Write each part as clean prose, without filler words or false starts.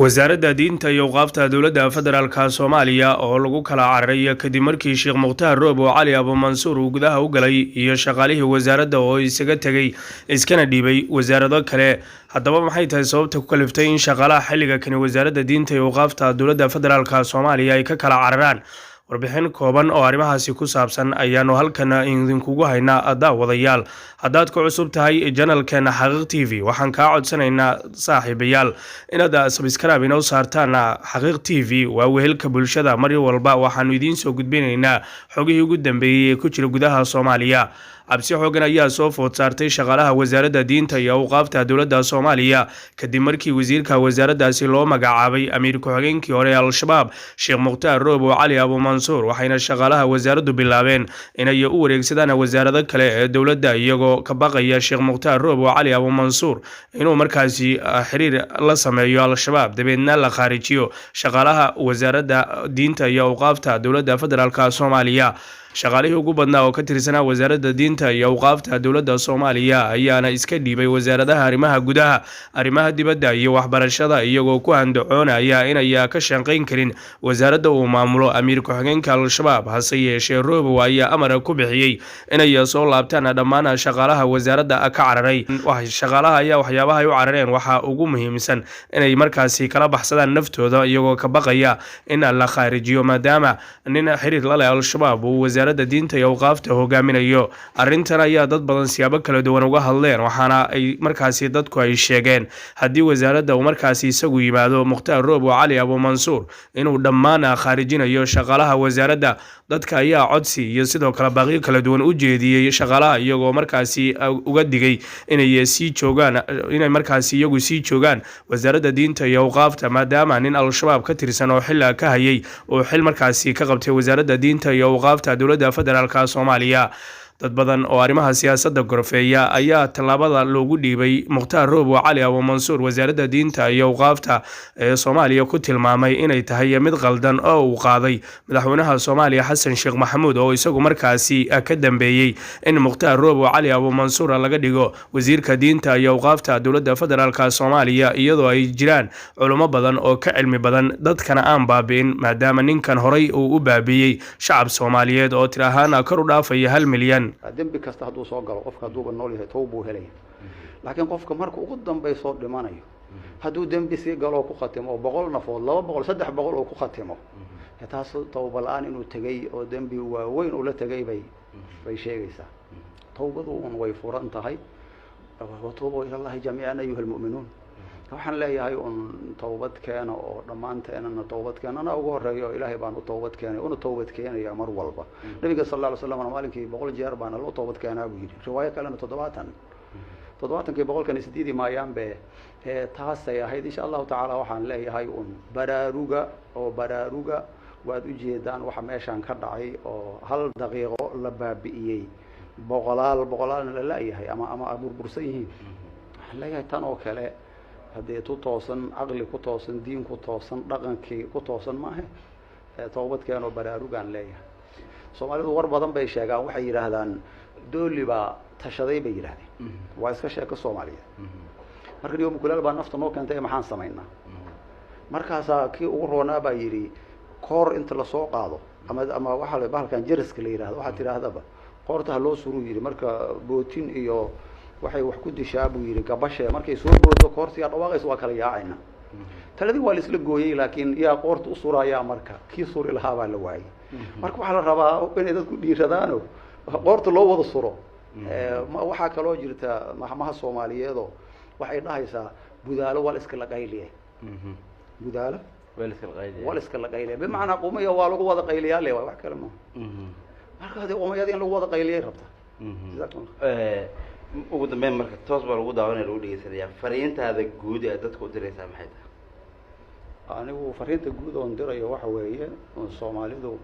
Wasaaradda Diinta iyo Awqaafta Dowladda Federaalka Soomaaliya oo lagu kala cararay kadib markii Sheekh Mukhtaar Roob oo Cali Abumansuur uu gudaha u galay, iyo shaqaalihii wasaaradda oo isaga tegay iskana dhiibay wasaarado kale. Haddaba, maxay tahay sababta ku kaliftay in shaqaalaha xilliga kani Wasaaradda Diinta iyo Awqaafta Dowladda Federaalka Soomaaliya ay ka kala cararaan? Warbixin kooban oo arrimahaasi ku saabsan ayaanu halkan idinkugu haynaa. Daawadayaal, haddaad ku cusub tahay channelkeena Xaqiiq TV, waxaan kaa codsanaynaa, saaxiibayaal, inaad subscribe inoo saartaan. Xaqiiq TV waa wehelka bulshada. Mar walba waxaanu idiin soo gudbinaynaa xogihii ugu dambeeyey ee ku jira gudaha Soomaaliya. Cabsi xoogan ayaa soo food saartay shaqaalaha Wasaaradda Diinta iyo Awqaafta Dowladda Soomaaliya kadib markii wasiirka wasaaraddaasi loo magacaabay amiir ku-xigeenkii hore ee Al-Shabaab, Sheekh Mukhtaar Roobo Cali Abumansuur. Waxayna shaqaalaha wasaaraddu bilaabeen inay u wareegsadaan wasaarado kale ee dowladda, iyagoo ka baqaya Sheekh Mukhtaar Roobo Cali Abumansuur inuu markaasi xiriir la sameeyo Al-Shabaab, dabeedna la khaarijiyo shaqaalaha Wasaaradda Diinta iyo Awqaafta Dowladda Federaalka Soomaaliya. Shaqaalihii ugu badnaa oo ka tirsanaa Wasaaradda Diinta iyo Awqaafta Dowladda Soomaaliya ayaana iska dhiibay wasaaradaha arrimaha gudaha, arrimaha dibadda iyo waxbarashada, iyagoo ku andacoonaya inay ka shaqayn karin wasaaradda uu maamulo amiir ku-xigeenka Al-Shabaab. Hase yeeshee, Roobow ayaa amar ku bixiyey inay soo laabtaan dhammaan shaqaalaha wasaaradda ka cararay. Shaqaalaha ayaa waxyaabaha ay u carareen waxaa ugu muhiimsan inay markaasi kala baxsadaan naftooda, iyagoo ka baqaya in la khaarijiyo, maadaama nin xiriir la leh Al-Shabaab uu Wasaaradda Diinta iyo Awqaafta hogaaminayo. Arrintan ayaa dad badan siyaabo kala duwan uga hadleen, waxaana ay markaasi dadku ay sheegeen haddii wasaaradda uu markaasi isagu yimaado Mukhtaar Roobo Cali Abumansuur inuu dhammaan khaarijinayo shaqaalaha wasaaradda. Dadka ayaa codsi iyo sidoo kale baaqyo kala duwan u jeediyey shaqaalaha, iyagoo markaasi uga digay inay sii joogaan, inay markaasi iyagu sii joogaan Wasaaradda Diinta iyo Awqaafta, maadaama nin Al-Shabaab ka tirsan oo xil ka hayay uu xil markaasi ka qabtay Wasaaradda Diinta iyo Awqaafta Dowladda Federaalka Soomaaliya. Dad badan oo arrimaha siyaasadda gorfeeya ayaa tallaabada loogu dhiibay Mukhtaar Roobo Cali Abumansuur Wasaaradda Diinta iyo Awqaafta ee Soomaaliya ku tilmaamay inay tahay mid qaldan oo uu qaaday madaxweynaha Soomaaliya Xasan Sheekh Maxamuud, oo isagu markaasi ka dambeeyey in Mukhtaar Roobo Cali Abumansuur laga dhigo wasiirka Diinta iyo Awqaafta Dowladda Federaalka Soomaaliya, iyadoo ay jiraan culummo badan oo ka cilmi badan, dadkana aan baabi'in, maadaama ninkan horay uu u baabi'iyey shacab Soomaaliyeed oo tir ahaan kor u dhaafaya 1 milyan. Dembi kasta hadduu soo galo qofka, hadduuba nool yahay, tawbuu helaya. Laakiin qofka marka ugu dambaysoo dhimanayo, hadduu dembi sii galoo ku khatimo oo 100 nafood, 200, 300 oo ku khatimo, taas tawba la-aan inuu tegey oo dembi waaweyn ula tegay bay sheegaysaa. Tawbadu un way furan tahay. وتوبوا إلى الله جميعا أيها المؤمنون. Waxaan leeyahay un tawbad keena oo dhammaanteenana tawbad keena. Ana ugu horeeyo, Ilaahay baan u tawbad keenay, una tawbad keenaya mar walba. Nabiga sal alla alay slam maalinkii 100 jeer baan alla u tawbad keenaa buu yidhi, riwaayo kalena 70. 70kii 100-kan isdiidi maayaan be. Taasay ahayd. Insha Allahu tacaala waxaan leeyahay un baraaruga oo baraaruga. Waad ujeedaan waxa meeshaan ka dhacay oo hal daqiiqo la baabi'iyey, boqolaal boqolaalna la la-yahay ama burbursan yihiin. Waxaan leeyahay tan oo kale haddee tu toosan, caqli ku toosan, diin ku toosan, dhaqankii ku toosan maahe. Toobad keenoo baraarugaan leeyahay. Soomaalidu war badan bay sheegaan. Waxay yidhaahdaan dooli baa tashaday bay yidhahdeen. Waa iska sheeko Soomaaliyeed. Marka niyo mukulaal baa nafta noo keentay, maxaan samaynaa? Markaasaa kii ugu roonaa baa yidhi, koor inta lasoo qaado ama waxaa la bahalkan jaraska la yidhahdo, waxaad tidhaahdaba, qoorta ha loo suruu yidhi. Marka bootin iyo waxay wax ku dishaa buu yidhi gabashe. Markay soo boodo, koortiyaa dhawaaqaysa, waa kala yaacayna. Taladii waa la isla gooyey, laakiin yaa qoorta u surayaa? Marka kii suri lahaa baa la waayey. Marka waxaa la rabaa inay dadku dhiiradaano qoorta loo wada suro. Waxaa kaloo jirta mahmaha Soomaaliyeedoo waxay dhahaysaa, "Budaalo waa la iska la qayliye, budaalo waa la iska la qayliya." Bimacnaa qumaya waa lagu wada qayliyaa le, wax kale maaha. Marka haddii qumayada in lagu wada qayliyay rabtaa. Ugu dambeyn, marka toos baa lagu daawanaya, lagu dhegeysanaya, fariintaada guud ee dadka u diraysaa maxay tahay? Anigu fariinta guud oon dirayo waxa weeye Soomaalidu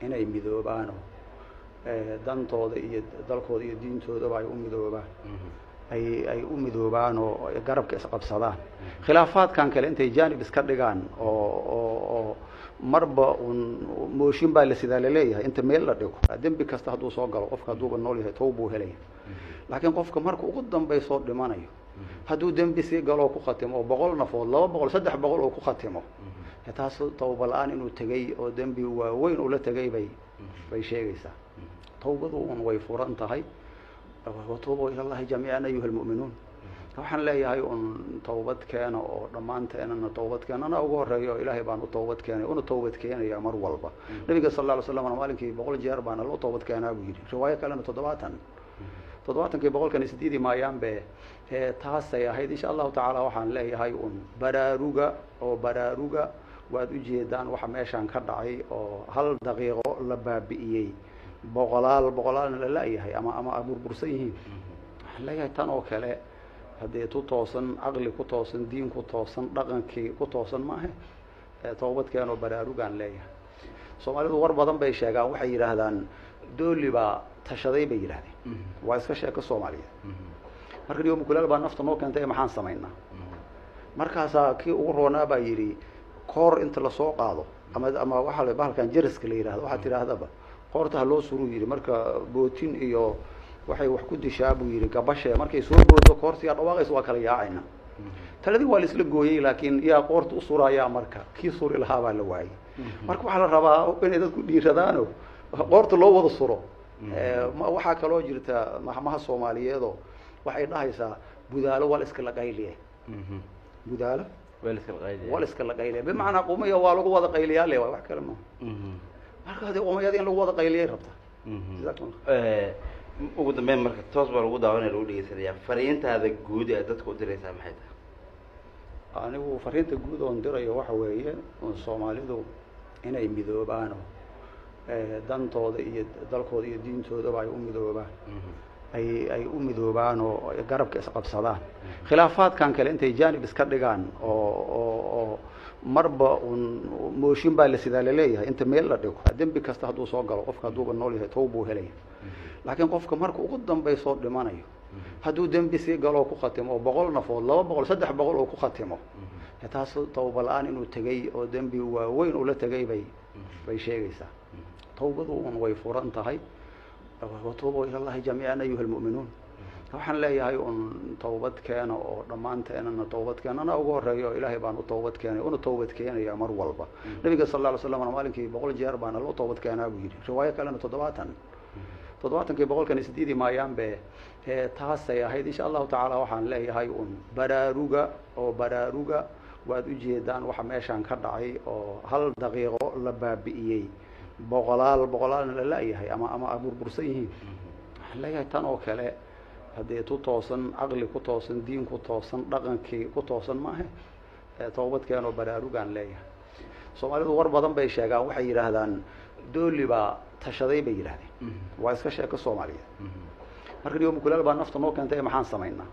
inay midoobaano, dantooda iyo dalkooda iyo diintoodaba ay u midoobaan, ay u midoobaan oo garabka isqabsadaan, khilaafaadkan kale intay jaanib iska dhigaan, oo marba un mooshin baa la sidaa laleeyahay inta meel la dhigo. Dembi kasta hadduu soo galo qofka, hadduuba nool yahay, tawbuu helaya. Laakiin qofka marka ugu dambaysoo dhimanayo Hadduu dembi sii galoo ku khatimo oo 100 nafood, 200, 300 oo ku khatimo, taas tawba la-aan inuu tegey oo dembi waaweyn ula tegay bay sheegaysaa. Tawbadu un way furan tahay. Watuubuu ila llahi jamiican ayuha almu'minuun. Waxaan leeyahay un tawbad keena oo dhammaanteenana tawbad keena, anaa ugu horeeyo. Ilaahay baan u tawbad keenay, una tawbad keenaya mar walba. Nabiga sal alla alay slam maalinkii 100 jeer baan alla u tawbad keenaa buu yidhi. Riwaayo kalena 70. 70kii 100-kan isdiidi maayaan be. Taasay ahayd. Insha allahu tacaala waxaan leeyahay un baraaruga oo baraaruga. Waad ujeedaan waxa meeshaan ka dhacay oo hal daqiiqo la baabi'iyey, boqolaal boqolaalna la la-yahay ama burbursan yihiin. Waxaan leeyahay tan oo kale haddee tu toosan, caqli ku toosan, diin ku toosan, dhaqankii ku toosan maahe. Toobadkeenoo baraarugaan leeyahay. Soomaalidu war badan bay sheegaan. Waxay yidhaahdaan dooli baa tashaday bay yidhahdeen. Waa iska sheeko Soomaaliyeed. Marka niyo mukulaal baa nafta noo keentay, maxaan samaynaa? Markaasaa kii ugu roonaa baa yidhi, koor inta lasoo qaado ama waxaa la bahalkan jaraska la yidhahdo, waxaad tidhaahdaba, qoorta ha loo suruu yidhi. Marka bootin iyo waxay wax ku dishaa buu yidhi gabashee, markay soo boodo koortiyaa dhawaaqaysa, waa kala yaacayna. Taladii waa la isla gooyey, laakiin yaa qoorta u surayaa? Marka kii suri lahaa baa la waayey. Marka waxaa la rabaa inay dadku dhiiradaano qoorta loo wada suro. Waxaa kaloo jirta mahmaha Soomaaliyeedoo waxay dhahaysaa, budaalo waa la iska laqayliye, budaalo waa la iska laqayliye. Bimacnaa qumaya waa lagu wada qayliyaa le, waay wax kale maaha. Marka haddii qumayada in lagu wada qayliyay rabtaa. Ugu dambeyn, marka toos baa lagu daawanaya, lagu dhegeysanayaa, fariintaada guud ee dadka u diraysaa maxay tahay? Anigu fariinta guud oon dirayo waxa weeye Soomaalidu inay midoobaano, dantooda iyo dalkooda iyo diintoodaba ay u midoobaan, ay u midoobaan oo garabka isqabsadaan. Khilaafaadkan kale intay jaanib iska dhigaan oo marba un mooshin baa la sidaa laleeyahay, inta meel la dhigo. Dembi kasta hadduu soo galo, qofka hadduuba nool yahay tawbuu helaya. Laakiin qofka marka ugu dambaysoo dhimanayo, hadduu dembi sii galoo ku khatimo oo 100 nafood, 200, 300 oo ku khatimo, taas tawba la-aan inuu tegey oo dembi waaweyn ula tegay bay sheegaysaa. Tawbadu un way furan tahay. Watuubuu ila llahi jamiican ayuha almu'minuun. Waxaan leeyahay un tawbad keena oo dhammaanteenana tawbad keena, anaa ugu horeeyo. Ilaahay baan u tawbad keenay, una tawbad keenaya mar walba. Nabiga sal alla alay slam maalinkii 100 jeer baan alla u tawbad keenaa buu yidhi. Riwaayo kalena 70. 70kii 100-kan isdiidi maayaan be. Taasay ahayd. Insha allahu tacaala waxaan leeyahay un baraaruga oo baraaruga. Waad ujeedaan waxa meeshaan ka dhacay oo hal daqiiqo la baabi'iyey, boqolaal boqolaalna la la-yahay ama burbursan yihiin. Waxaan leeyahay tan oo kale haddee tu toosan, caqli ku toosan, diin ku toosan, dhaqankii ku toosan maahe. Toobadkeenoo baraarugaan leeyahay. Soomaalidu war badan bay sheegaan. Waxay yidhaahdaan dooli baa tashaday bay yidhahdeen. Waa iska sheeko Soomaaliyeed. Marka niyo mukulaal baa nafta noo keentay, maxaan samaynaa?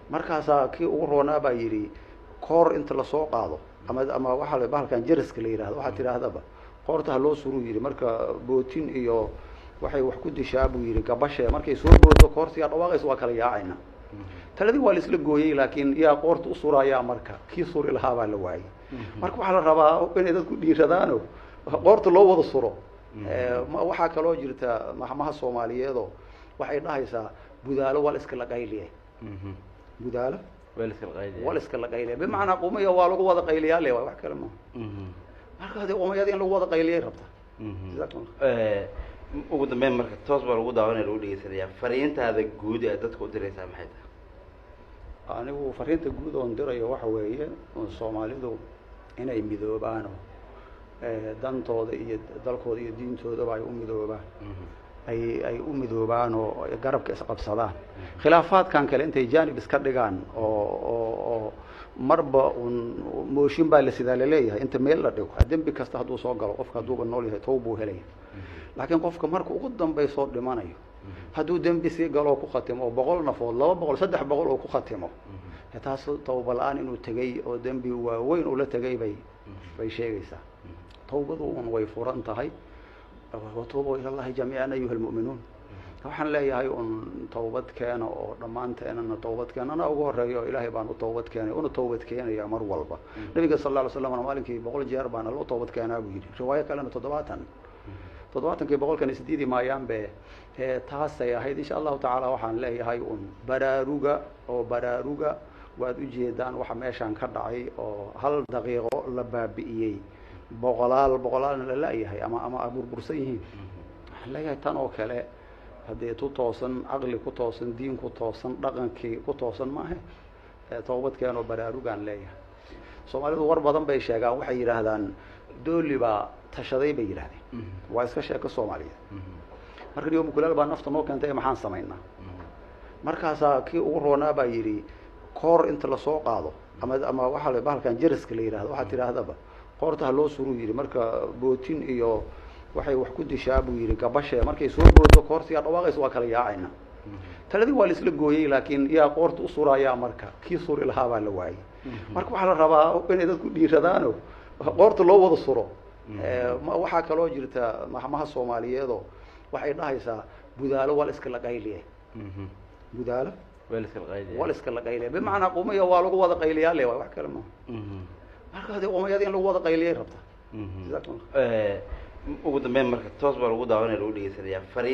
Markaasaa kii ugu roonaa baa yidhi, koor inta lasoo qaado ama waxaa la bahalkan jaraska la yidhahdo, waxaad tidhaahdaba, qoorta ha loo suruu yidhi. Marka bootin iyo waxay wax ku dishaa buu yidhi gabashee, markay soo boodo koortiyaa dhawaaqaysa, waa kala yaacayna. Taladii waa la isla gooyey, laakiin yaa qoorta u surayaa? Marka kii suri lahaa baa la waayey. Marka waxaa la rabaa inay dadku dhiiradaano qoorta loo wada suro. Waxaa kaloo jirta mahmaha Soomaaliyeedoo waxay dhahaysaa, budaalo waa la iska laqayliye, budaalo waa la iska laqayliye. Bimacnaa qumaya waa lagu wada qayliyaa le, waay wax kale maaha. Marka haddii qumayada in lagu wada qayliyay rabtaa. Ugu dambeyn, marka toos baa lagu daawanaya, lagu dhegeysanayaa, fariintaada guud ee dadka u diraysaa maxay tahay? Anigu fariinta guud oon dirayo waxa weeye Soomaalidu inay midoobaano, dantooda iyo dalkooda iyo diintoodaba ay u midoobaan, ay u midoobaan oo garabka isqabsadaan. Khilaafaadkan kale intay jaanib iska dhigaan oo marba un mooshin baa la sidaa laleeyahay, inta meel la dhigo. Dembi kasta hadduu soo galo, qofka hadduuba nool yahay tawbuu helaya. Laakiin qofka marka ugu dambaysoo dhimanayo, hadduu dembi sii galoo ku khatimo oo 100 nafood, 200, 300 oo ku khatimo, taas tawba la-aan inuu tegey oo dembi waaweyn ula tegay bay sheegaysaa. Tawbadu un way furan tahay. Watuubuu ila llahi jamiican ayuha almu'minuun. Waxaan leeyahay un tawbad keena oo dhammaanteenana tawbad keena, anaa ugu horeeyo. Ilaahay baan u tawbad keenay, una tawbad keenaya mar walba. Nabiga sal alla alay slam maalinkii 100 jeer baan alla u tawbad keenaa buu yidhi. Riwaayo kalena 70. 70kii boqolkan isdiidi maayaanbe. Taasay ahayd. Insha Allahu tacaala waxaan leeyahay un baraaruga oo baraaruga. Waad ujeedaan waxa meeshaan ka dhacay oo hal daqiiqo la baabi'iyey, boqolaal boqolaalna la la-yahay ama burbursan yihiin. Waxaan leeyahay tan oo kale haddee tu toosan, caqli ku toosan, diin ku toosan, dhaqankii ku toosan maahe. Toobadkeenoo baraarugaan leeyahay. Soomaalidu war badan bay sheegaan. Waxay yidhaahdaan dooli baa tashaday bay yidhahdeen. Waa iska sheeko Soomaaliyeed. Marka niyo mukulaal baa nafta noo keentay, maxaan samaynaa? Markaasaa kii ugu roonaa baa yidhi, koor inta lasoo qaado ama waxaa la bahalkan jaraska la yidhahdo, waxaad tidhaahdaba qoorta ha loo suruu yidhi. Marka bootin iyo waxay wax ku dishaa buu yidhi gabashee, markay soo boodo koortiyaa dhawaaqaysa, waa kala yaacayna. Taladii waa la isla gooyey, laakiin yaa qoorta u surayaa? Marka kii suri lahaa baa la waayey. Marka waxaa la rabaa inay dadku dhiiradaano qoorta loo wada suro. Waxaa kaloo jirta mahmaha Soomaaliyeedoo waxay dhahaysaa budaalo waa la iska laqayliye, budaalo waa la iska laqayliye, bimacnaa qumaya waa lagu wada qayliyaa le, waay wax kale maaha. Marka haddii qumayada in lagu wada qayliyay rabtaa. Ugu dambeyn, marka toos baa lagu daawanaya, lagu dhegeysanayaa fariin.